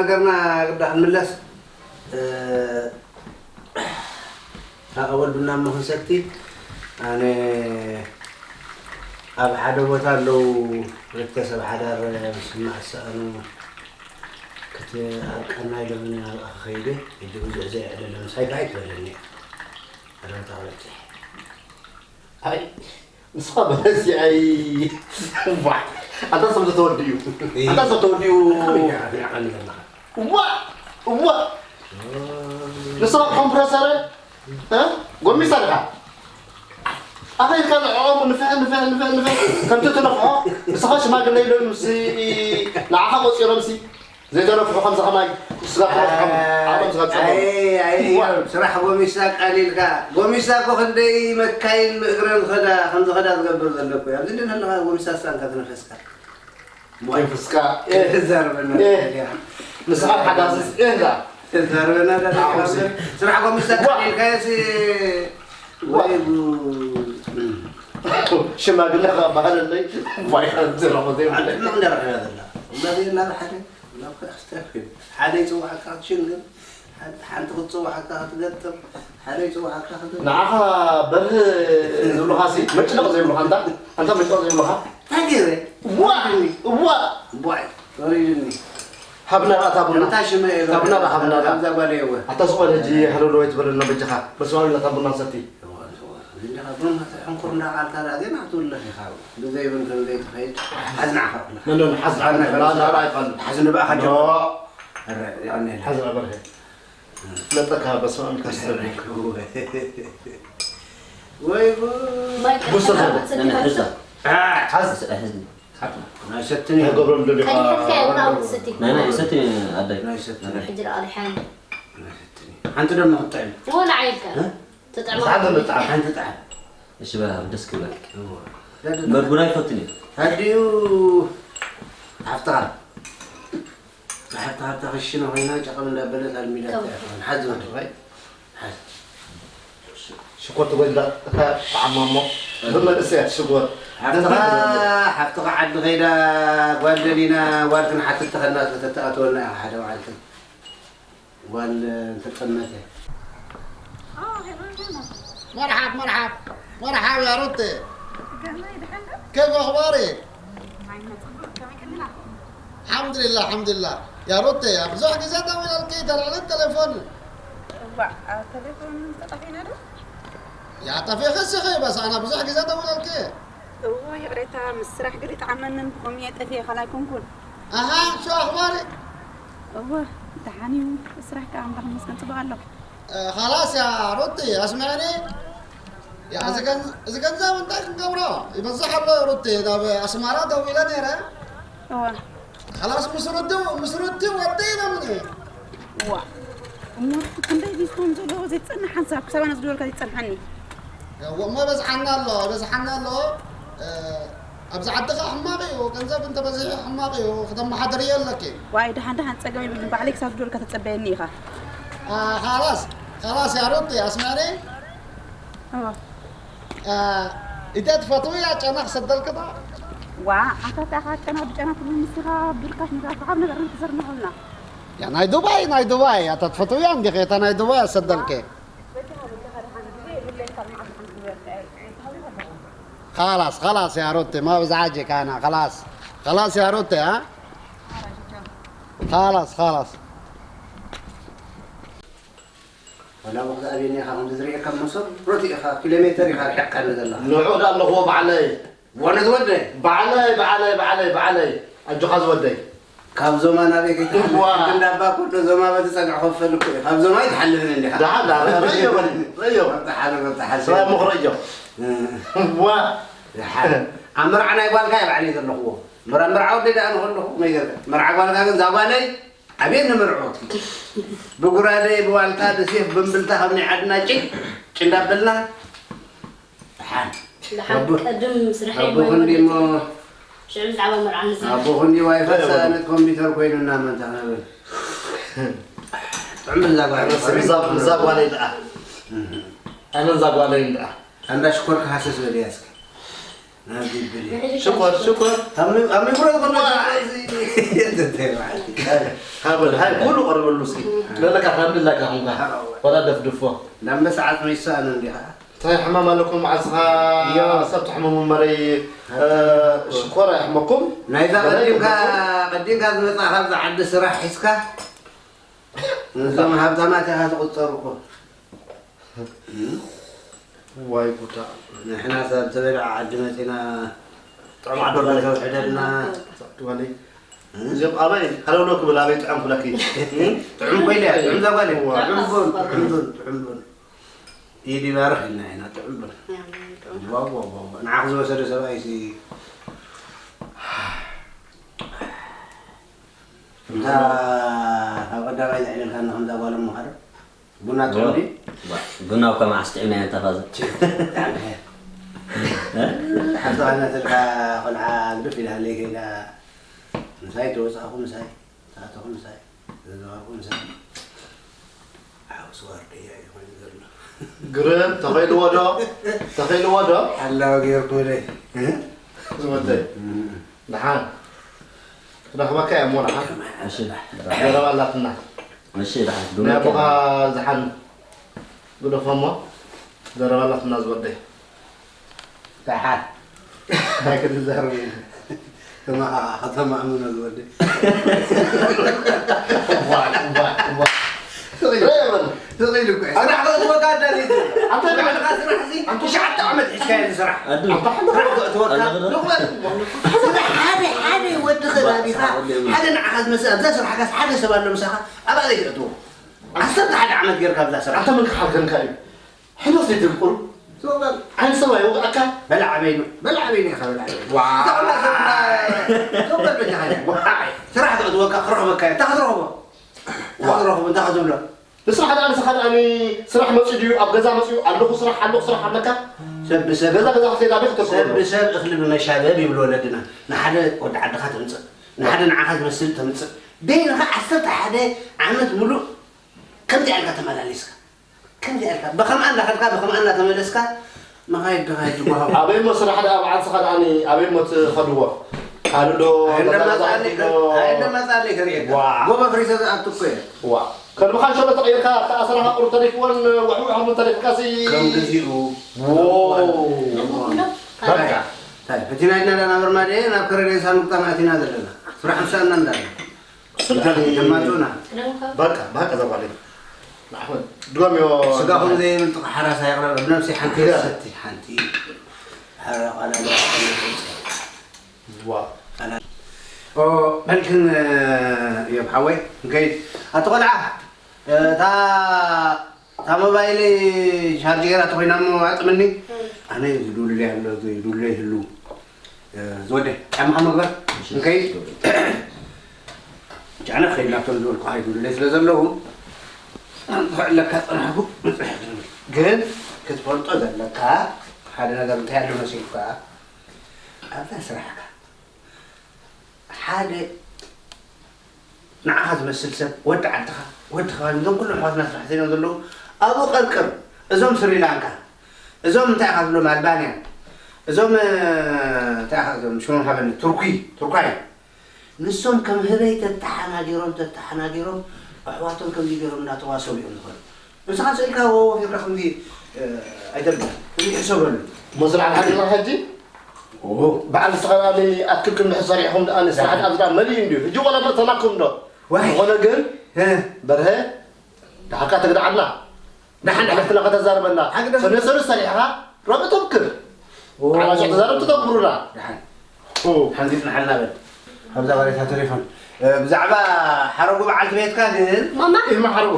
ነገርና ግዳ ክንምለስ፣ እ፣ ኣወል ቡና እሞ ክንሰቲ፣ ኣነ ኣብ ሓደ ቦታ ኣለዉ ክልተ ሰብ ሓዳር ምስማዕ ዝሰኣኑ ክትኣርቀና ኢሎምኒ ናብኣ ክኸይደ፣ ሕጂ ብዙሕ ዘየዕለለ ምሳይ ከዓ ኣይትበለኒ እያ። ኣረብታ ክበጽሕ። ኣይ፣ ንስኻ በለሲ፣ ኣይ፣ ዋ፣ ኣታ ሰብ ተወዲኡ። ኣታ ሰብ ተወዲኡ። ዋ፣ ዋ። ንስኻ ኮምፕረሰረ፣ እ? ጎሚሳ ዲኻ? ኣኸ ኢልካ ንዕኦም ንፍሕ፣ ንፍሕ፣ ንፍሕ፣ ንፍሕ፣ ከምቲ ትነፍሖ፣ ንስኻ ሽማግለ ኢሎም ምስ ንዓኻ ቆጺሮምሲ፣ ዘይተነፍሑ ከምዚ ከማይ ስጋ ተነፍሖም፣ ዓቕሎም ስጋ ጸሎም። ኣይ፣ ኣይ፣ ዋ። እዮም። ስራሕ ጎሚስታ ቀሊልካ። ጎሚስታ እኮ ክንደይ መካይን ብእግረን ዝኸዳ፣ ከም ዝኸዳ ዝገብር ዘሎ እኮ እዩ። ኣብዚ እንድን ኣለኻ ጎሚስታ ስኻ እንካ ተነፈስካ። ሞይ። ተንፍስካ። ኤህ፣ ተዛርበና ኤህ። ተልያ። ንስኻ ሓዳስስ ኤህ ዳ። ተዛርበና ዳ። ዓውሲ። ስራሕ ጎሚስታ ዋ። ቀሊልካ የሲ። ዋ። ወይ ጉድ። ሽማግለ ኸዓ በሃለለይ። ዋይ፣ ዝረኸ ዘይብለ። ሕማቕ እንዳረኸበ ዘላ። እዛ ዘይላ ሓደ፣ ናብ ኣስተፍክር። ሓደ ይጽዋዓካ ክትሽን ግን፣ ሓንቲ፣ ሓንቲ ክትጽዋዓካ ክትገጥም፣ ሓደ ይጽዋዓካ ክትገጥም። ንዓኻ በርህ ዝብሉኻሲ፣ መጭነቕ ዘይብሉኻ፣ ኣንታ፣ ኣንታ መጭነቕ ዘይብሉኻ። እንታይ ገይረ? ዋ! ዋ! ዋይ፣ ወሪድኒ። ሃብና እታ ቡና። ከምታ ሽመ እየ እታ ቡና በል። ሃብና እታ። ከምዛ ጓል እየ እወ። ኣታ ስቕ በል ሕጂ ሃለውለው ኣይትበለና በጃኻ። በስመ ኣብ ኢልና እታ ቡና ንሰቲ። እወ፣ እወ። እንዲኻ ቡና ሕንኩር እንዳቓልካ ደኣ ዜና ክትውልኽ ኢኻ። ብዘይ ቡን ከም ዘይትኸይድ ሓዝና ኢኻ ኩልኻ። ኖ፣ ኖ፣ ሓዝና ሓዝና ኢኻ። ላ፣ ላ፣ ላ፣ ኣይፋልን። ሓዝኒ ብኣኻ ኖ። ጀምር። ኣረ፣ የቐንየለይ። ሓዝና በርሀ። ፍለጠካ በስመ ኣብ ኢልካ ስትሰብክ። ወይ ጉድ። ማይ ጉስር ቀረበ። ሰተካ? ነነ፣ ሕዛ። ሓዝ። ሕዝ-፣ ሕዝ-፣ ናይ ሰትኒ። ናይ ገብሮም ደሊኻ። ቀዲሕካ እውን ኣውርድ ሰቲ። ናይ፣ ናይ ሰቲ ኣደይ። ናይ ሰቲ። ናይ ሕጂ ደኣ ቀዲሐን። ናይ ሰትኒ። ሓንቲ ደሞ ክትጥዕም። ወላ ዓይልካ። እ? ትጥዕም። ሓንቲ ጥዕም። ሓንቲ ጥዕም። እሺ፣ በላ፣ ደስ ክብለክ። እዎ። እምበር ቡና ይፈትን እዩ። ኣዲኡ ሓፍትኻ። ብሓፍታ ሓፍታ ክሽነ ኮይና ጨቐም እንዳበለት ኣልሚዳት እያ ትኾን። ሓዚ ወዲ ኾይ። ሓዚ። ሽኮር ትጎድላ እታ ጣዕማ እሞ ብመንእሰያት ሽኮር። ሓፍትኻ፣ ሓፍትኻ ዓዲ ኸይዳ ጓል ደሊና ጓል ክንሓትት ተኸና ተተኣትወና ኢኻ ሓደ መዓልቲ። ጓል እንተጠመተ። መርሓብ፣ መርሓብ፣ መርሓብ ያ ሩቴ። ኬፍ ኣኽባሪ። ሓምድልላ፣ ሓምድልላ። ያ ሩቴ፣ ብዙሕ ግዜ ደዊለልኪ፣ ተልዕሊ ተሌፎን። እዋእ፣ ኣብ ተሌፎን ተጠፊእና ዶ? ያ ጠፊእኺ እስኺ፣ በስ ኣነ ብዙሕ ግዜ ደዊለልኪ። እዎ፣ ይቕሬታ፣ ምስ ስራሕ ገለ ይጥዓመንን፣ ብኸምኡ እየ ጠፊኤ፣ ካልእ ኣይኮንኩን። ኣሃ፣ ሹ ኣኽባሪ? እዎ፣ ደሓን እዩ፣ ስራሕ ከኣ ኣምላኽ ይመስገን ጽቡቕ ኣሎ። እ፣ ኻላስ ያ ሩቲ፣ ኣስምዕኒ። ያ፣ እዚ ገን-፣ እዚ ገንዘብ እንታይ ክንገብሮ? ይበዝሕ ኣሎ ሩቲ፣ ናብ ኣስመራ ደዊለ ነይረ። እዎ። ኻላስ ምስ ሩቲ፣ ምስ ሩቲ ወዲእና ምን። ዋ፣ እሞ ክንደይ ቢዝኮም ዘለዎ ዘይትጸንሕ ሓንሳብ፣ ክሳብ ኣነ ዝደወልካ ዘይትጸንሓኒ። እሞ ይበዝሓና ኣሎ፣ ይበዝሓና ኣሎ። እ፣ ኣብዚ ዓዲ ኸዓ ሕማቕ እዩ፣ ገንዘብ እንተበዚሑ ሕማቕ እዩ፣ ክተመሓድርዮ ኣለኪ። ዋይ፣ ደሓን ደሓን፣ ጸገም የብሉን፣ ባዕለይ ክሳብ ዝደወልካ ተጸበየኒ ኢኻ። ኣ፣ ኻላስ፣ ኻላስ ያ ሩቲ፣ ኣስምዕኒ። እዋ። ኣ፣ ኢደ ትፈትውያ ጨና ክሰደልኪ ዶ? ዋ፣ ኣታ እንታይ ኢኻ ጨና ብጨና ትብል፣ ንስኻ ብርካሽ ነገር፣ ብዓብ ነገር ንክሰርንሑልና። ያ ናይ ዱባይ፣ ናይ ዱባይ፣ ኣታ ትፈትውያ እንዲኺ፣ እታ ናይ ዱባይ ኣሰደልኪ። خلاص، خلاص يا روتي، ما بزعجك أنا، خلاص. خلاص يا روتي، ها؟ خلاص، خلاص. ወላ ብኽልተ ኣብየኒ ኢኻ፣ ክንዲ ዝርእየካ መሶብ ሮቲ ኢኻ፣ ኪሎ ሜተር ኢኻ ርሒቕካኒ ዘለኻ። ንዑ ዳ ኣለኽዎ ባዕለይ። ወነ ዝወደይ። ባዕለይ፣ ባዕለይ፣ ባዕለይ፣ ባዕለይ። ኣጆኻ ዝወደይ። ካብ ዞማ ናበይ ከይትሓልፍ? ዋ። ሕጂ እንዳባ ኩሉ ዞማ በቲ ጸግዒ ከፈል እኮ እዩ። ካብ ዞማ ኣይትሓልፍን እንዲኻ። ደሓን፣ ደሓን፣ ረእዮ በል፣ ረእዮ። መብጣሓ፣ መብጣሓ። ሰብኣይ እሞ ክረእዮ። እ። ዋ። ደሓን። ኣብ መርዓ ናይ ጓልካ እየ ባዕለይ ዘለኽዎ። መርዓ፣ መርዓ ወደይ ደኣ ንኸለኹ፣ መይገርካ። መርዓ ጓልካ ግን እዛ ጓለይ ኣብየት ንምርዖ። ብጉራደ፣ ብዋልታ፣ ብሴፍ፣ ብእምብልታ፣ ካብ ናይ ዓድና ጭጭ እንዳበልና፣ ደሓን። ደሓን፣ ኣቦ-፣ ቀድም ስርሐይ ኣቦ ማይ ክንዲ ወዲእኪ። እሞ፣ ሽዑ ብዛዕባ መርዓ ንዛረብ። ኣቦ ክንዲ ዋይፋይ እንታይ ሰኣነት ኮምፒውተር ኮይኑና፣ መን ተናበል? ጥዑም እዛ ጓል። ኣነስ ምዛ-፣ ምዛ ጓለይ ደኣ። እህ። ኣነ እዛ ጓለይ ደኣ። ኣንዳ ሽኮር ክሃሰስ በልያ እስኪ። ሽኮር ሽኮር። ኣብ ኣብ ሚክሮ ዝኾነ እዚ። ሃበል ሃይ ኩሉ ቀርበሉ እስኪ። ለለካ ከምኒ ላካ ኹንካ። ወላ ደፍድፎ። ዳንበሳ ዓጽሚ ይሰኣኑ እንዲኻ። እንታይ ሕማም ኣለኩም መዓልስኻ? እዮ። ሰብ ትሕምሙ መረይ። ሽኮር ኣይሕመኩም። ናይዛ ገለ ቀዲምካ ኣይሕመኩም። ቀዲምካ ዝመጻኻ ኣብዚ ዓዲ ስራሕ ሒዝካ፣ ነዞም ሃብታማት ኢኻ ትቑጸር እኮ። ዋይ ጉዳ። ንሕና ሰብ ተበልዐ ዓዲ መጺና ጥዑም ዓዲ ሽኮር ኣለና። ተውሕደልና። ትበሊ። እዚኦም ኣበይ ሃለውለው ክብል ኣበይ ጥዑም ክብለኪ። ጥዑም ኮይለ እያ፣ ጥዑም ዘጓል እያ። ዋ። ጥዑም ቡን፣ ጥዑም ቡን፣ ጥዑም ቡን። ኢድ ይባርኽ ኢልና ኢና፣ ጥዑም ቡን። ኣሜን፣ ጥዑም። ዋው፣ ዋው፣ ዋው፣ ዋው። ንዓኽ ዝወሰደ ሰብኣይ ሲ እንታ ካብ ቀዳማይ ዘዕለልካና ከምዛ ጓል እሞ ሓደ ቡና ትኾኒ? ዋ፣ ቡና እኳ መዓስ ጥዒምናዮ እንታ ፋዘ። ሓፍታ እናተልካ ቆልዓ ግድፍ ኢላ ኣለይ ከይዳ ምሳይ ተወጻእኹ ምሳይ ተኣተኹ ምሳይ ተዛወርኩ ምሳይ ሓውሲ ዋርድያ እዩ ኮይኑ ዘሎ። ግርም ተኸይልዎ ዶ? ተኸይልዎ ዶ? ሓላዊ ጌርኩ ወደይ። ዝወደይ። እም። ደሓን። ክረኽበካ እየ እሞ ደሓን። እሺ። ዘረባ ኣላትና። እሺ፣ ደሓን። ናይ ኣቦኻ ዝሓን ግደፎ እሞ ዘረባ ኣላትና ዝወደይ። ደሓን። እንታይ ክትዛረብ ኢለ? ከማኻ ከተማእምኖ ዝወደይ። እዋይ፣ እዋይ፣ እዋይ። ስቕ ኢሉ። ስቕ ኢሉ እኮ እዩ። ስራሕ ከእትወካ ኣዳሊት። ኣንተ ባዕልኻ ስራሕ እዚ ኣንተ ትሽዓተ ዓመት ሒዝካዮ እዚ ስራሕ። ኣዱ። ስራሕ ከእትወካ። ኣዱ። ንቑመት። ስለ ሓደ፣ ሓደ ወዲ ኸባቢኻ፣ ወዲ እምነት። ሓደ ንዓኻ ዝመስል ኣብዛ ስራሕካስ ሓደ ሰብ ኣሎ ምሳኻ፣ ኣብኣ ዘይትእትዎ። ዓሰርተ ሓደ ዓመት ጌርካ ኣብዛ ስራሕ። ኣንተ መን ክሓልከልካ እዩ? ሕዶስ ዘይትንቁር? ዞባል። ዓይኒ ሰብ ኣይወግኣካ? በል ዓበይኑ፣ በል ዓበይኑ ኢኻ፣ በል ዓበይኑ። ዋ። እዛ ኹላ ሰብ ዞባል በጃኻ ኢኻ። ዋ። ስራሕ ከእትወካ ክረኽበካ እየ። እንታይ ክትረኽቦ? እንታይ ዋ። ክትረኽቦ? እንታይ ክትብሎ? ንስራሕ ደኣ ንስኻ ደኣ ስራሕ መጺኡ ድዩ? ኣብ ገዛ መጺኡ ኣለኹ ስራሕ፣ ኣለኹ ስራሕ ኣለካ? ሰብ ብሰብ፣ ገዛ ገዛ ክትከይድ ኣበይ ክትረኽቦ ሰብ ኣለዎ? ብሰብ እኽሊ ብመሻበብ ይብሉ ወለድና። ንሓደ ወዲ ዓድኻ ተምጽእ፣ ንሓደ ንዓኻ ዝመስል ተምጽእ። በይንኻ ዓሰርተ ሓደ ዓመት ሙሉእ ከምዚኣ ኢልካ ተመላሊስካ። ከምዚኣ ኢልካ፣ ብኸምኣ እንዳኸድካ፣ ብኸምኣ እንዳተመለስካ፣ መኻይድ ድኻ ይጅጓሃው። ኣበይ እሞ ስራሕ ደኣ በዓል ስኻ ደኣኒ፣ ኣበይ እሞ ትኸድዎ? ካልእ ዶ ኣይንደማጻለይ፣ ገዛ ዶ? ኣይንደማጻለይ ከርእየካ። ዋ። ጎቦ ፍሪሰ ዝኣቱ እኮ እየ። ዋ። ከልብኻ ሸሎ ተቐይርካ፣ ከኣ ስራኻ ቁሩብ ተሪፍዎን ውሕውሕ እውን ተሪፍካሲ። ከም ግዚኡ። ዎ። በቃ። እንታይ፣ ፈቲና ኢልና ዳ ናበርና ድየ፣ ናብ ከረሬሳ ምቅጣም ኣቲና ዘለና። ስራሕ ምሳና እንዳለ። ስልጣን ደማቱና። በቃ፣ በቃ፣ ዘጓለኝ። ንዓኹም ድገምዮ። ስጋኹም ዘይብል ጥቕ ሓራስ ኣይቕረብ። ኣብ ነፍሲ ሓንቲ ድገም። ሰቲ ሓንቲ። ሓራ ቃላ ዋ። ቃላ። ኦ፣ በልክን፣ እዮም ሓወይ። ንከይድ። ኣቲ ቆልዓ፣ እታ፣ እታ ሞባይለይ ቻርጅ ገይራ ተኾይና እሞ ኣጥምኒ። ኣነ ዝዱልለይ ኣሎ፣ ዝዱልለይ ይህሉ። ዝወደ ጫማኻ ምግበር። እሺ። እንከይ ጫነ ከይድናቶም ዝበልኩ ኣይብሉለይ ስለ ዘለዉ፣ ክዕለካ ጸናሕኩ። ግን ክትፈልጦ ዘለካ ሓደ ነገር እንታይ ኣሎ መሲልካ፣ ኣብዛ ስራሕካ ሓደ ንዓኻ ዝመስል ሰብ፣ ወዲ ዓድኻ፣ ወዲ ከባቢ፣ እዞም ኩሎም ኣሕዋትና ስራሕ ዘይኖም ዘለዉ፣ ኣብኡ ቀርቅር። እዞም ስሪላንካ፣ እዞም እንታይ ኢኻ ትብሎም ኣልባንያ፣ እዞም፣ እ፣ እንታይ ኢኻ እዞም ሽሞም ሃበኒ፣ ቱርኪ፣ ቱርካይ። ንሶም ከም ህበይ ተተሓናጊሮም፣ ተተሓናጊሮም፣ ኣሕዋቶም ከምዚ ገይሮም እናተዋሰቡ እዮም ዝኾኑ። ንስኻ ስኢልካ ወ-፣ ወፊርካ ከምዚ፣ እ፣ ኣይተብላ። እዚ ሕሰበሉ። እሞ ስራሕ ሓዲርና ሕጂ? ኦ። በዓል ንስኻ ደኣ ኣትክልቲ እንድሕር ሰሪሕኹም ደኣ ንስራሕ ደኣ ኣብዚ ደኣ መሊኡ እንድዩ። ሕጂ ቆላ መእተናኩም ዶ? ዋይ። ዝኾነ ግን፣ እ። በርሀ፣ ደሓርካ ተግድዓልና። ደሓን፣ ደሓን። ሓለፍትና ከተዛርበና። ሓግደ። ሰነ ሰሉስ ሰሪሕኻ፣ ረቡዕ ተብክር። ኦ። ዓራሽ ተዛረብ ትተግብሩና። ደሓን። ኦ። ሓንጊጽናሓልና በል። ኣብዛ ወሬታ ተሌፎን። እ፣ ብዛዕባ ሓረጉ በዓልቲ ቤትካ ግን ማማ። ኢማ ሓረጉ።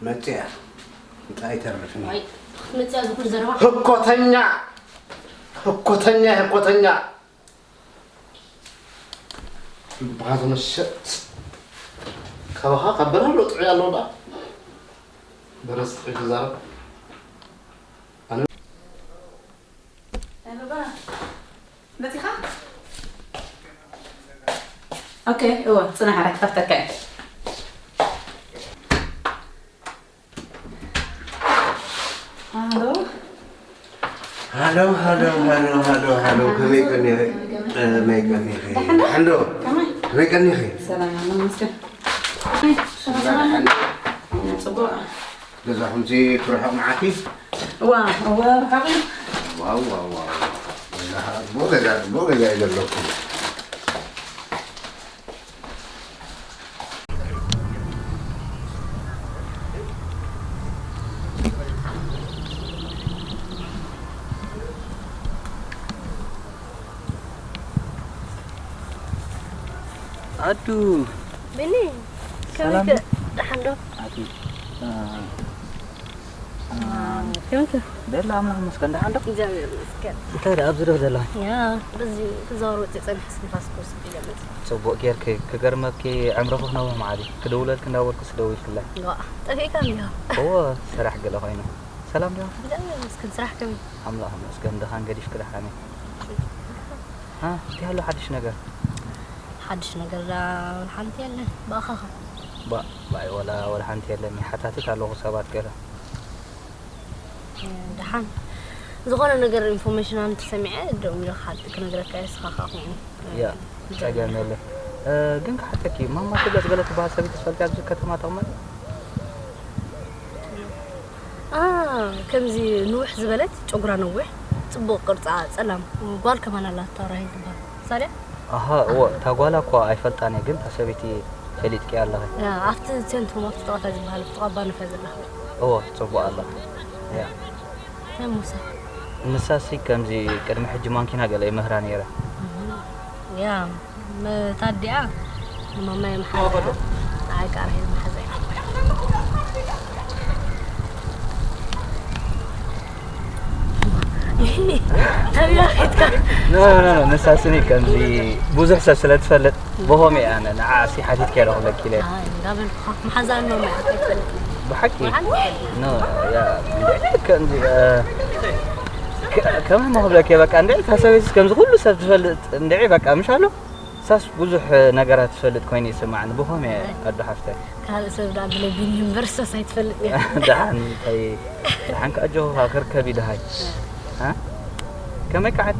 መጽያ። እንታይ ይተርፍኒ? ዋይ፣ ክትመጽያ ዝኹል ዘረባ። ህኮተኛ። ህኮተኛ፣ ህኮተኛ። ልብኻ ዝመሸጥ ካባኻ ካብ በረሃ ዶ ጥዑይ ኣለዎ ደኣ? በረስ ጥዑይ ክዛረብ። ኣነ ኣበባ፣ መጺኻ? ኦኬ፣ እወ፣ ጽናሕ፣ ኣረ ክኸፍተካ እየ። ኣሎ። ሃሎ፣ ሃሎ፣ ሃሎ፣ ሃሎ፣ ሃሎ፣ ከመይ ቀኒኺ? ከመይ ቀኒኺ? ደሓን ዶ? ሓንዶ፣ ከመይ? ከመይ ቀኒኺ? ሰላም፣ ኣምላኽ ይመስገን። ሰላም፣ ሰላም። ጽቡቕ። ገዛኹምሲ ክርሕቕ መዓት እዩ? እዋ፣ እዋ፣ ርሑቕ እዩ። ዋው፣ ዋው፣ ዋው፣ ዋው። ገዛ፣ ጽቡቕ ገዛ፣ ጽቡቕ ገዛ እዩ ዘለኩም። ኣዱ። ቢኒ፣ ከመይ ሰላም ከ-፣ ዶ? ደሓን ዶ? ኣዱ። አ፣ አ፣ ከመይ ከ? ቤላ ኣምላኽ ይመስገን፣ ደሓን ዶ? እግዚኣብሔር ይመስገን። እንታይ ደኣ ኣብዚ ዶ ዘለኻ? ያ፣ በዚ ክዛወር ወፂእ ጸኒሐ ንፋስ ክወስድ ኢለ መፅእ። ጽቡቕ ጌርኪ። ክገርመኪ፣ ዕምርኺ ክነውሕ መዓት እዩ። ክድውለልኪ እንዳበልኩ ስደዊልክለይ። ዋ፣ ጠፊእካ እንዲኻ? እወ፣ ስራሕ ገለ ኮይኑ። ሰላም ዲኻ? እግዚኣብሔር ይመስገን። ስራሕ ከመይ? ኣምላኽ ይመስገን። ድኻን ገዲፍኪ ደሓን እየ። ሃ፣ እንታይ ኣሎ ሓድሽ ነገር? ሓድሽ ነገር ዳ ወላ ሓንቲ የለን። ብኣኻኻ? ባ-፣ ባይ፣ ወላ፣ ወላ ሓንቲ የለን። ይሓታትት ኣለኹ ሰባት ገለ። እ፣ ደሓን። ዝኾነ ነገር ኢንፎርሜሽን ኣንተ ሰሚዐ ደው ኢለ ክሓት-፣ ክነግረካ እየ፣ ንስኻ ኸኣ ከምኡ። ያ፣ ጸገም የለን። እ፣ ግን ክሓተኪ፣ ማማ ክብለት ገለ ትበሃል ሰበይቲ ትፈልጢ ኣብዚ ከተማ ተቕመጥ? ኣ፣ ከምዚ ንውሕ ዝበለት፣ ጨጉራ ነዊሕ፣ ጽቡቕ ቅርጻ፣ ጸላም፣ ጓል ከማን ኣላታ ራሄል ትበሃል። እሳ ድያ? ኣሃ፣ እወ፣ እታ ጓላ እኳ ኣይፈልጣን እየ፣ ግን እታ ሰበይቲ ፈሊጥኪ ኣለኺ። ያ፣ ኣብቲ ሴንትሩም፣ ኣብቲ ጥቓ ዝበሃል፣ ኣብቲ ጥቓ ባንፍ እያ ዘላ። እወ፣ ጽቡቕ ኣላ። ያ። ናይ ሙሳ? ንሳሲ ከምዚ ቅድሚ ሕጂ ማንኪና ገለ ይምህራ ነይረ። እህ፣ ያ። መታዲኣ ንማማይ መሓዛ እያ። ንዓይ ከኣ ራሄል መሓዛ እያ። ኣበይ ኸድካ? ኖ፣ ኖ፣ ኖ፣ ኖ፣ ንሳ ስኒ ከምዚ ብዙሕ ሰብ ስለ ትፈልጥ፣ ብኸምኡ እያ፣ ነ-፣ ንዓኣ ሲ ሓቲት ከይረ ክብለኪ ኢለ። ኣይ፣ እንዳበልኩኻ፣ መሓዛ ንማማይ እያ፣ ኣይትፈልጥን። ብሓቂ? ብሓቂ? ኖ፣ ያ፣ እንድዒ፣ ከምዚ፣ እ፣ ከ-፣ ከመይ እሞ ክብለኪ፣ በቃ፣ እንድዒ፣ እታ ሰበይትስ ከምዚ ኩሉ ሰብ ትፈልጥ፣ እንድዒ፣ በቃ፣ ምሽ ኣሎ? ሳስ ብዙሕ ነገራት ትፈልጥ ኮይኑ ይስማዓኒ። ብኸመይ ኣይ። ኣዶ ሓፍተይ? ካልእ ሰብ ደኣ ብለይ ቢኒ እምበር ሳስ ኣይትፈልጥ እያ። ደሓን እንታይ፣ ደሓን ከኣ ኣጆኻ ክርከቢ ደሃይ። ሃ? ከመይ ከዓቲ?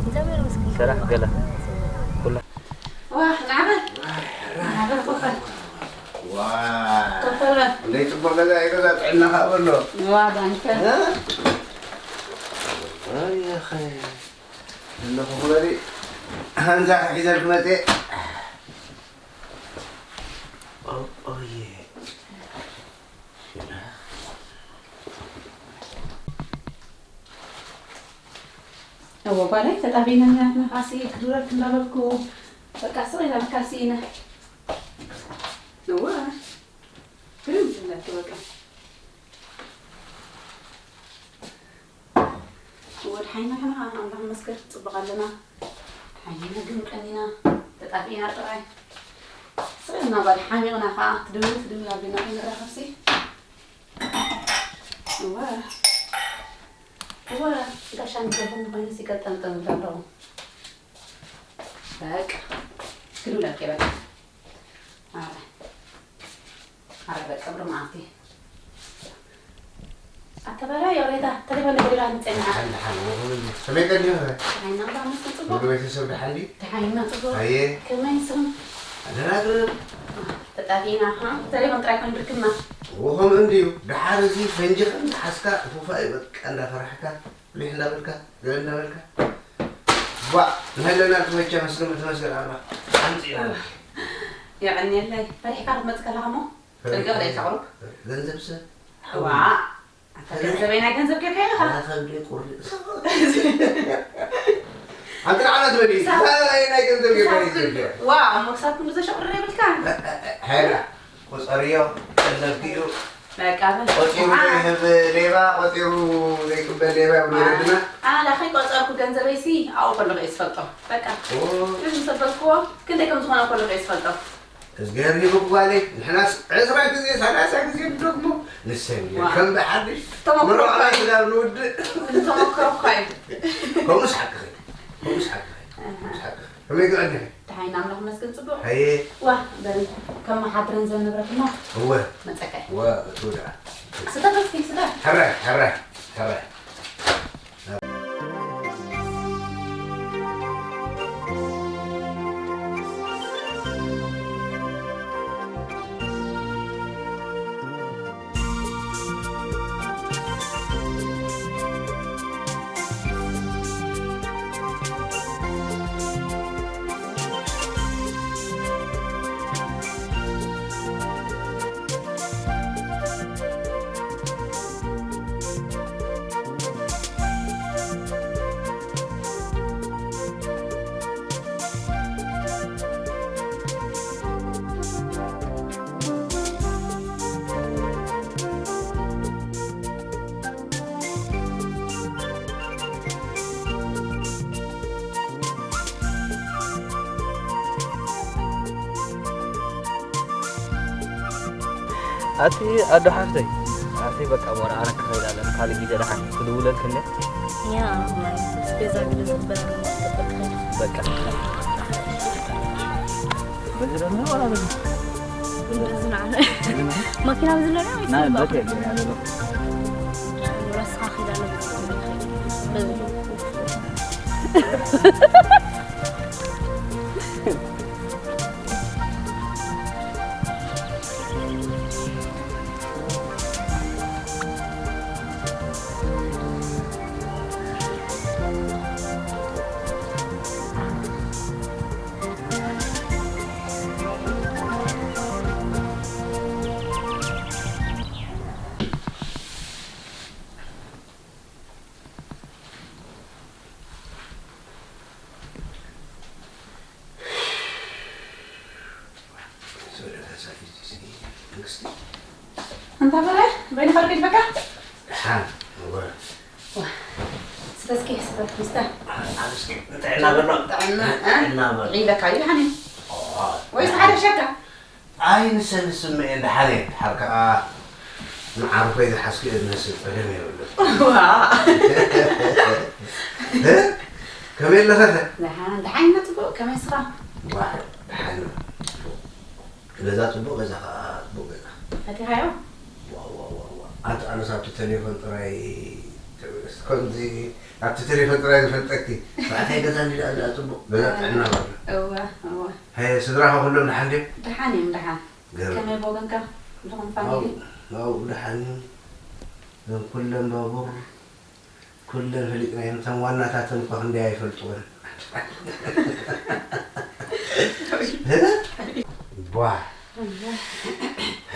እግዚኣብሔር ይመስገን። ስራሕ ገለ? ኩሉ። ዋ፣ ናዕበል። ናዕበል ኮፈል። ዋ። ኮፈል በል። እንደይ ጽቡቕ ገዛ እዩ፣ ገዛ ጥዕና ከኣ በሎ። ዋ፣ ዳንከ። እ? ኣይ፣ ኣኸይ። ኣለኹ ክበሊ፣ ሃንዛ ሒዘልኪ መጽየ። ኦ-፣ ኦየ። እወ ጓለይ፣ ተጣቢና ኢና፣ ንፋሲ ክድውለልኪ እንዳበልኩ፣ በቃ ስቕ ኢለ መካሲ ኢነ። እወ፣ ግርም ትብለኪ በቃ። ወድሓይና ሕና ኣምላኽ ይመስገን፣ ጽቡቕ ኣለና። ሓይና ግን ቀኒና፣ ተጣፊእና ጥራይ። ስቕ ኢልና ጓል ሓሚቕና ኸኣ፣ ትድውል፣ ትድውል ኣቢልና ከይንራኸብሲ። እወ፣ እወ፣ ጋሻ ንዘበን ኮይኑሲ ቀጠንጠን ዝብላ ኣለዉ። በቃ፣ ግዱ ለቄ በቃ። ኣረ፣ ኣረ በቃ፣ ብሩ መዓልቲ። ኣተበላ ይቕሬታ፣ ተሌፎን ደጊራ ንጸንዓ። ደሓን፣ ደሓን፣ ወ-፣ ወ-፣ ከመይ ቀኒኹ? ደሓን ኢና፣ እባ ምስ ጽቡቕ። ወደ ቤተሰብ ደሓን ድዩ? ደሓን ኢና፣ ጽቡቕ። ኣየ። ከመይ ንስኹም? ኣለና ግርም። ተጣፊእና፣ ሃ? ተሌፎን ጥራይ ኮን ብርክብና። ወ-፣ ከምኡ እንድዩ። ደሓር እዚ ፈንጂ ከም ዝሓዝካ፣ ፉፋ እዩ፣ በቃ፣ እንዳፈራሕካ፣ ሊሕ እንዳበልካ፣ ገለ እንዳበልካ። ቧእ፣ ንሃለና ትመቸ መስገም ትመስል ኣላ። ኣምጺእና። የቐንየለይ። ፈሪሕካ ክትመጽእ ከለኻ እሞ፣ ጥንቅቕ ኢልካ ቁሩብ። ገንዘብ ሰብ። ዋእ፣ ኣታ ገንዘበይ ናይ ገንዘብ ጌርካዮ ኢኻ። ኣታ ከብዲ ቁርጥ። ኣንቲ ንዓና ትበሊ። ሳብ-፣ ናይ ገንዘብ ጌርካዮ ሳብ-፣ ኢኻ። ዋእ፣ እሞ ክሳብ ክንዱ ዘሸቑርር የብልካን። ሀይራ፣ ቁጸርዮ፣ ገንዘብኪ እዩ። በቃ በል። ቆጺሩ ዋእ። ዘይህብ ሌባ፣ ቆጺሩ ዘይቅበል ሌባ ይብሉ ዋእ። ወለድና። ኣነ ከይቆጸርኩ ገንዘበይሲ ኣብኡ ከለኹ እየ ዝፈልጦ። በቃ። ኦ። ግን ምስ ኣበልክዎ ክንደይ ከም ዝኾነ ከለኹ እየ ዝፈልጦ። እዝግሄር ሂቡኪ ጓለይ፣ ንሕናስ ዕስራ ግዜ፣ ሰላሳ ግዜ ንደግሞ፣ ንሰን ዋእ። ከም ብሓድሽ ተመክሮ ምርቓና እኮ እዩ። ስጋብ ንውድእ። ተመክሮ እኮ እዩ። ከምኡስ ሓቅኺ፣ ከምኡስ ሓቅኺ፣ ኣሃ። ከምኡስ ሓቅኺ። ከመይ ገቐኒ? ደሓን ኢና፣ ኣምላኽ ይመስገን፣ ጽቡቕ። ሃየ። ዋ፣ በል፣ ከመሓድረን ዘንብረክ እሞ እወ። መጸካ እየ። እወ፣ እቱ ደኣ። ስተ፣ እስኪ ስተ። ሕራይ፣ ሕራይ፣ ሕራይ። ኣቲ ኣዶ ሓፍተይ፣ ኣቲ በቃ ወረ ኣነ ክኸይድ ኣለኒ፣ ካልእ ግዜ ደሓን ክድውለልክኒ። ያ ስፔዛ ግለ ዝግበር በቃ በዚ ደሞ ወላ በዚ እንደዝናዕነ ማኪና ብዝነዳ ናይ በቴ ያለው ረስኻ ኺዳለ እንታ በለ በይንኻ ዶ ከይድበካ ደሓን እወ ስተስኪ ስተት ምስተ ኣብ እስኪ ጥዕና በሎ ጥዕና ጥዕና በሎ ዒለካ እዩ ደሓን እዩ ወይስ ሓደ ሸካ ኣይ ንሰን ስምኤ ደሓን እየ ደሓር ከዓ ንዓርኮይ ዝሓዝክዮ ዝመስል ፀገም የብሉ ዋ ከመይ ኣለኸ ደሓን ደሓን ኢና ፅቡቅ ከመይ ስኻ ዋ ደሓን ገዛ ፅቡቅ ገዛ ከዓ ፅቡቅ ገዛ ፈቲኻዮ ዋዋዋዋ ኣንተ ኣነስ ኣብቲ ቴሌፎን ጥራይ ከምዚ ኣብቲ ቴሌፎን ጥራይ ዝፈልጠኪ ባዕታይ ገዛ እንዲ ደኣ ጽቡቅ ገዛ ጥዕና በሉ እወ እወ ሀየ ስድራኻ ኩሎም ደሓን ድዮም ደሓን እዮም ደሓን ገርም ከመይ ብወገንካ ዝኾን ፋሚሊ ኣብኡ ደሓን እዮም እዞም ኩለን ባቡር ኩለን ፈሊጥናየን እተን ዋናታተን እኳ ክንደይ ኣይፈልጥወን ቧ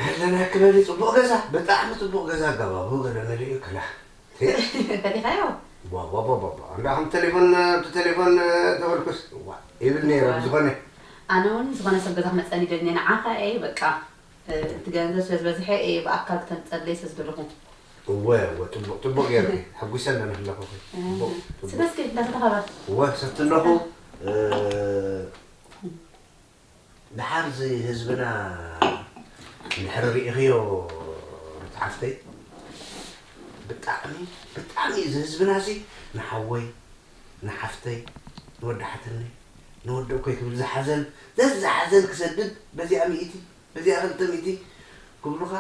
ኣለና ክበሊ ጽቡቕ ገዛ ብጣዕሚ ጽቡቕ ገዛ ኣጋባቡ ገለ መሊኡ ክላ ፈቲኻዮ ቧቧቧቧ እንዳ ከም ቴሌፎን ብቴሌፎን ተበልኩስ ዋ ይብል ነይረ ብዝኾነ ኣነ እውን ዝኾነ ሰብ ገዛ ክመፀኒ ደልኒ ንዓኻ እየ በቃ እቲ ገንዘብ ስለ ዝበዝሐ እየ ብኣካል ክተምፀለይ ስለ ዝደለኹ እወ እወ ጥቡቕ ጥቡቕ ገይርኪ ሓጒሰ ኣለና ኣለኹ ጥቡቕ ጥቡቕ ስደስኪ እንዳተተኸበ እወ ሰቲ ኣለኹ ድሓር እዚ ህዝብና እንድሕር ርኢኽዮ ሩት ሓፍተይ ብጣዕሚ ብጣዕሚ እዚ ህዝብና እዚ ንሓወይ ንሓፍተይ ንወዲ ሓትነይ ንወዲ እኮይ ክብል ዝሓዘን ዘዝሓዘን ክሰድድ በዚኣ ሚእቲ በዚኣ ክልተ ሚእቲ ክብሉኻ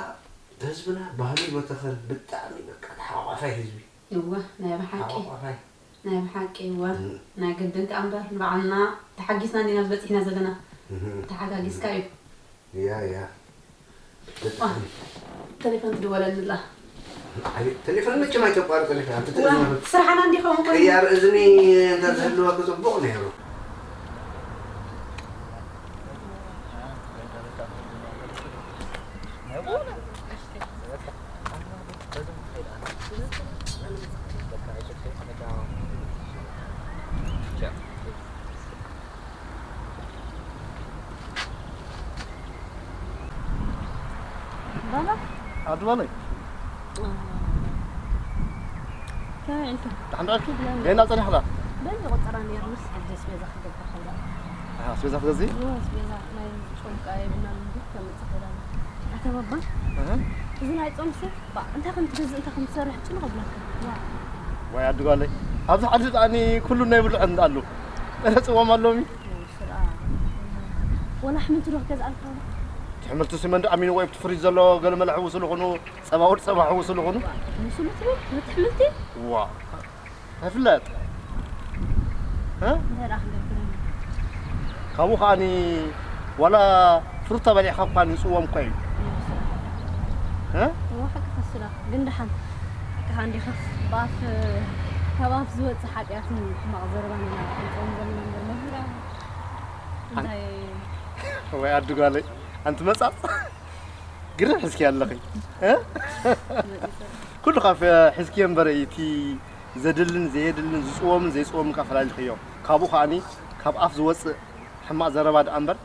ህዝብና ባህሉ ይበተኸን ብጣዕሚ በቃ ተሓቋቋፋይ ህዝቢ እወ ናይ ብሓቂ ተሓቋቋፋይ ናይ ብሓቂ እወ ናይ ግድን ከኣ እምበር ንባዕልና ተሓጊስና እንዲና ዝበፂሕና ዘለና ተሓጋጊዝካ እዩ ያ ያ ብጣዕሚ ቴሌፎን ትድወለኒ ኣላ ኣቤት ቴሌፎን መቸም ኣይተቋርፅን ኢኻ ኣንቲ ትእዝኒ ስራሕና እንዲኸውን ኮይኑ ቅያር እዝኒ እንተዝህልወኪ ፅቡቕ ነይሩ ባባ ኣድዋለይ ከመይ ኢልካ ተሓንዳልኪ ገና ጸኒሕላ በዚ ቆጸራ ነይርንስ ሕጂ ኣስቤዛ ክገብር ከላ ኣስቤዛ ክትገዚ ኣስቤዛ ናይ ጾም ከኣ የብልናን እንዲ ከምጽእ ከላ ኣታ ባባ እዚ ናይ ጾም ሲ እንታይ ከም ትገዝእ እንታይ ከም ትሰርሕ ጭንቕ ኣብላካ ዋ ዋይ ኣድጓለይ ኣብዚ ዓዲ ጣኒ ኩሉ ናይ ብልዑ እንዳሉ ረጽዎም ኣሎሚ ስራ ወላ ኣሕምልቲ ዶ ክገዝኣልካ ትሕምልቲ ሲመንዲ ኣሚንዎ ኣብቲ ፍሪጅ ዘሎ ገለ መለ ሕውሱ ዝኾኑ ጸባ ወዲ ጸባ ሕውሱ ዝኾኑ ምስሉ ትብል ነቲ ኣሕምልቲ ዋ ኣይፍለጥ እ? እንታይ ደኣ ክንገብር ኢና? ካብኡ ከኣኒ ዋላ ፍሩታ በሊዕኻ እኳ ንፅዎም እኳ እዩ እ? እዋ ሓቂ ከስላ ግን ደሓን ደሓን ዲኻ ብኣፍ ካብ ኣፍ ዝወፅእ ሓጢኣትን ሕማቕ ዘረባን ኢና ክንፀውም ዘለና እምበር መምህር እንታይ ወይ ኣድጓለይ ኣንቲ መፃፅ ግርም ሕዝኪ ኣለኺ እ? ኩሉ ካብ ሕዝኪ እምበር እቲ ዘድልን ዘየድልን ዝፅወምን ዘይፅወምን ካብ ፈላሊኽዮ ካብኡ ከዓኒ ካብ ኣፍ ዝወፅእ ሕማቕ ዘረባ ደኣ እምበር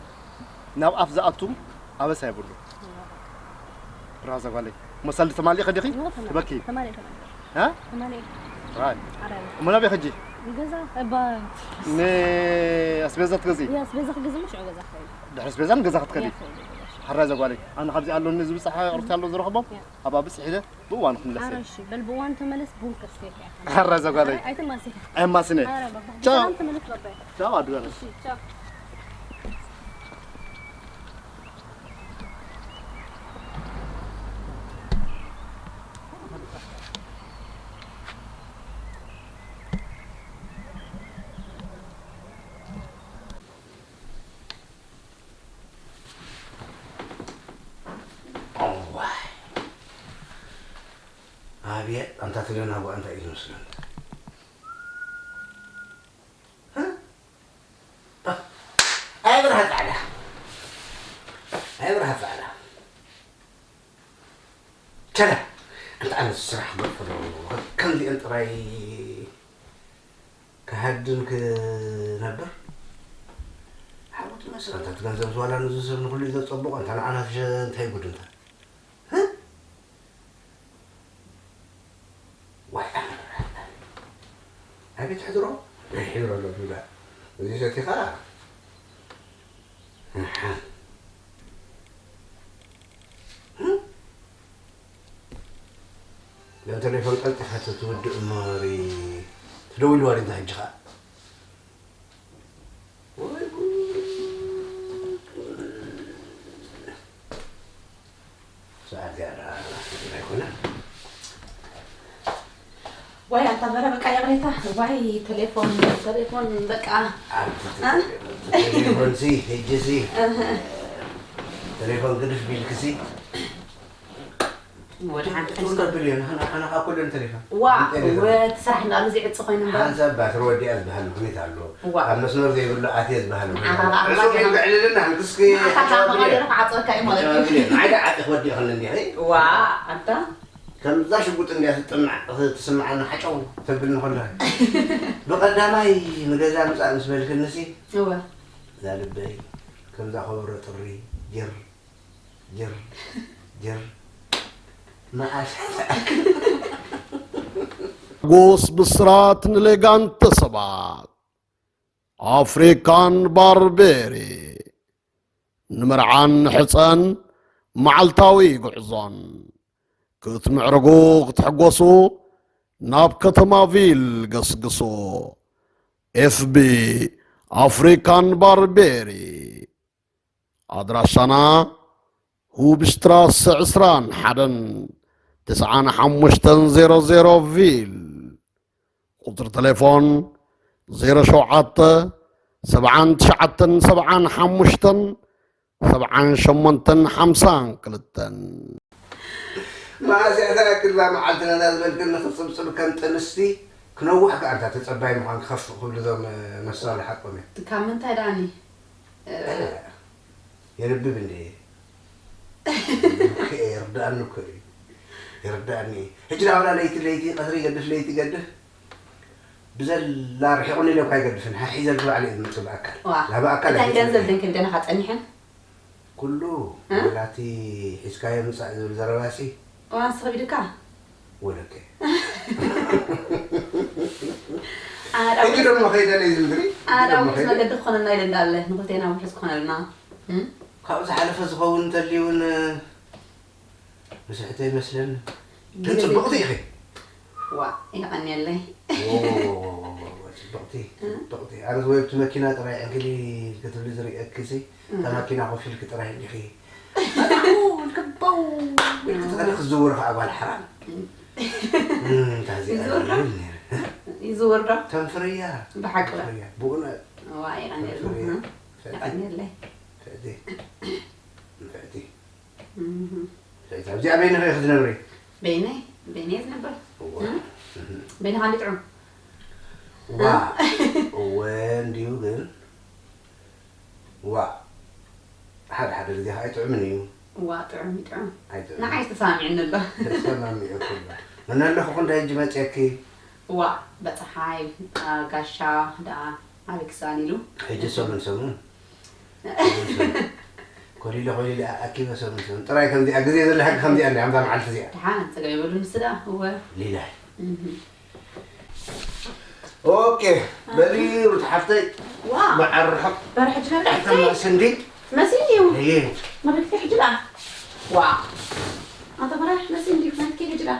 ናብ ኣፍ ዝኣቱ ኣበሳ የብሉ ብራዛ ጓለይ መሳሊ ተማሊእ ከዲኺ ትበኪ ተማሪ ተማሪ እ? ተማሪ ራይ ዓራይ እሞ ናበይ ከጂ ገዛ እባ ንኣስቤዛ ትገዚ ያ ኣስቤዛ ክገዝእ ሽዑ ገዛ ኸይድ ድሕሪ ኣስቤዛ ንገዛ ክትከዲ ያ ኸይድ ገዛ ሽዑ ሓራ ዘጓለይ፣ ኣነ ካብዚ ኣለኒ ዝብጻሕ ቅርብቲ ኣሎ ዝረኽቦ፣ ያ። ኣብ ኣብጽሕ ኢለ ብእዋኑ ክምለስ እየ። ኣረ እሺ፣ በል ብእዋኑ ተመለስ፣ ቡን ከስቴካ እየ። ሓራ ዘጓለይ። ኣይ፣ ኣይትማሲ። ኣይማስነ። ኣረ ባባ፣ ቻው። ብሰላም ተመለስ ባባይ። ቻው፣ ኣዱ በል። እሺ፣ ቻው። እዋይ። ኣብየ፣ ኣንታ ትሪኦ ናብኡ እንታይ እዩ ዝመስለኒ? እ? እ? ኣይ ብርሃ ጻዕዳ። ኣይ ብርሃ ጻዕዳ። ቸለ፣ ኣንታ ኣነ ስራሕ ገርፈ ዶ ከምዚአን ጥራይ ክሃድም ክነብር? ሓወት መስል፣ ኣንታ እቲ ገንዘብ ዝዋላ ንዚ ሰብ ንኹሉ እዩ ዘጸብቆ፣ ኣንታ ንዓና ፍሸ እንታይ ጉድ እንታ? ህ? ዋይ፣ ኣቤት ሕድሮ፣ ናይ ሕድሮ ኣሎ ዱዳ። እዚ ሰቲኻ? ኣሓ። ህ? ያን ቴሌፎን ቀልጢፋ ትውድእ እሞ ሪ-፣ ትደውልዋ ዲንታ ሕጂ ኸኣ? ወይ ጉድ። ሰዓት እዚኣ ደኣ ኣይኮነን። ዋይ ኣታ በረ በቃ ይቕሬታ። ዋይ ቴሌፎን፣ ቴሌፎን በቃ። ኣብቲ እ? ቴሌፎንሲ፣ ሕጂሲ፣ እህ። ቴሌፎን ግድፍ ቢልክሲ። ወድሓን ጥሩ ነብል እየ። ንሕና፣ ንሕና ካብ ኩለን ተሪፋ። ዋ፣ እንተ ደኣ ወ-፣ እቲ ስራሕ እንዳሉ ዝዕጽ ኮይኑ እምበር። ሓንሳብ ባትሪ ወዲኣ ዝበሃል ምኽኒት ኣሎ። ዋ። ኣብ መስመር ዘይብሉ ኣትየ ዝበሃል ምኽኒት ኣሎ። ንዓኻ ዕጹው ከኣ ኢልካ ዕልልና፣ ንክስኪ ንዓኻ ከኣ ብቐሊሉ ክዓጽወካ እዩ ማለት እዩ። ንዓይ ደኣ ዓጢኽ ወዲእኽኒ እንዲኺ። ዋ፣ ኣታ። ከምዛ ሽጉጥ እንዲያ ትጥምዕ፣ ትስምዓኒ ሓጨው ተብልኒ ከለኺ። ብቐዳማይ ንገዛ ምጻእ ምስ በልክንሲ፣ እወ። እዛ ልበይ ከምዛ ከበሮ ጥሪ ጅር ጅር፣ ጅር። መዓስ ሓጎስ ብስራት ንሌጋንተ ሰባት። ኣፍሪካን ባርቤሪ። ንመርዓን ሕፀን መዓልታዊ ጉዕዞን። ክትምዕርጉ ክትሕጎሱ ናብ ከተማ ቪል ገስግሱ። ኤፍ ቢ ኣፍሪካን ባርቤሪ። ኣድራሻና ሁብሽትራሰ ዕስራን ሓደን ትስዓን ሓሙሽተን ዜሮ ዜሮ ቪል። ቁጽሪ ተሌፎን ዜሮ ሸውዓተ ሰብዓን ትሽዓተን ሰብዓን ሓሙሽተን ሰብዓን ሸሞንተን ሓምሳን ክልተን። መዓስ እያ እታ ያክል እዛ መዓልቲ ነዛ ዝበልክኒ ክጽብጽብ ከም ጥንስቲ ክነውሕ ከኣ እንታ ተጸባይ ምዃን ክኸፍእ ክብሉ እዞም መስተዋል ሓቆም እዮም። ካብ ምንታይ ደኣኒ? የንብብ እንዴ? ይርዳእኒ እኮ እዩ። ይርዳእኒ። ሕጂ ዳውላ ለይቲ ለይቲ ቀትሪ ይገድፍ ለይቲ ይገድፍ ብዘላ ርሒቑኒ ኢለ እኳ ኣይገድፍን። ሓሒዘ ልክባዕ ኢለ እየ ዝመጽእ ብኣካል። ዋ፣ ላ ብኣካል እተን ኣይገድፍን ገንዘብ እየ። ደን ክብደናኻ ጸኒሐን? ኩሉ እ? ወላቲ ሒዝካዮ ምጻእ ዝብል ዘረባሲ። እዋን ስኽቢድካ? ወለከ። ኣነ ሕጂ ደሞ ከይደለ እዩ ዝምድሪ። ኣነ ሕጂ ደሞ ውሕስ ከይደ- መገዲ ክኾነና ኢለ እንዳለ፣ ንክልቴና ውሕስ ክኾነልና። እም? ካብኡ ዝሓለፈ ዝኸውን እንተልዩ እውን፣ ምስሕተ ይመስለኒ። ግን ግዜ ጽብቕቲ ዘይኮነ። ኢኺ። ዋ፣ የቐንየለይ። ዎ፣ ዎ፣ ዎ፣ ዎ፣ ዎ፣ ዎ፣ ጽብቕቲ፣ እ? ጽብቕቲ። ኣነስ ወይ ኣብቲ መኪና ጥራይ ዕንክሊል ክትብሊ ዝርእየኪ ሲ፣ እታ እህ። መኪና ኮፍ ኢልኪ ጥራይ እንዲኺ። ኣታው፣ ልክበው ኢልኪ ትኸዲ ክትዝውሪ ኸዓ ጓል ሓራም። እም። እም፣ እንታይ እዚኣ ይዝውር ዶ? ይብል ነይረ። ይዝውር ዶ? ተንፍርያ። ብሓቂ ዶ? ተንፍርያ። ብእውነት። ዋ፣ የቐንየልና። ተንፍርያ። እህ። ፍዕቲ። የቐንየለይ። ፍዕቲ። ፍዕቲ። እህ። ፍዕቲ። ኣብዚኣ በይንኺ ኢኺ ትነብሪ? በይነይ፣ በይነይ ዝነብር። እዋ። እህ? እህ። በይንኻ እንዲ ጥዑም። ዋ። እ? እወ፣ እንድዩ ግን። ዋ። ሓደ ሓደ ግዜ ኸዓ ኣይጥዑምን እዩ። ዋ፣ ጥዑም እዩ፣ ጥዑም። ኣይጥዑምን። ንዓይ ተሰማሚዕኒ ኣሎ። ተሰማሚዑ እኮ ኣሎ። መን ኣለኹ ክንደይ ሕጂ መፅየኪ? ዋ፣ በፀሓይ፣ አ፣ ጋሻ ደኣ ኣበይ ክሰኣን ኢሉ። ሕጂ ሰሙን ሰሙን። ሰሙን ሰሙን። ኮሊለ ኮሊለ ኣኪበ ሰሙን ሰሙን። ጥራይ ከምዚኣ ግዜ ዘለካ ከምዚኣ እንድያ፣ ከምዛ መዓልቲ እዚኣ። ደሓን፣ ፀገም የብሉን ንሱ ደኣ፣ እወ። ሊላይ። እህ። ኦኬ፣ በሊ ሩት ሓፍተይ፣ ዋ። መዓር ርሑቕ። በርሒ ጅነር ሓፍተይ። ተማስንዲ። መሲኒ እዩ። እየ ናበይ ክትከይድ ሕጂ ደኣ? ዋ ኣንታ በራሕ መሲኒ እንዲዩ ናበይ ክትከይድ ሕጂ ደኣ?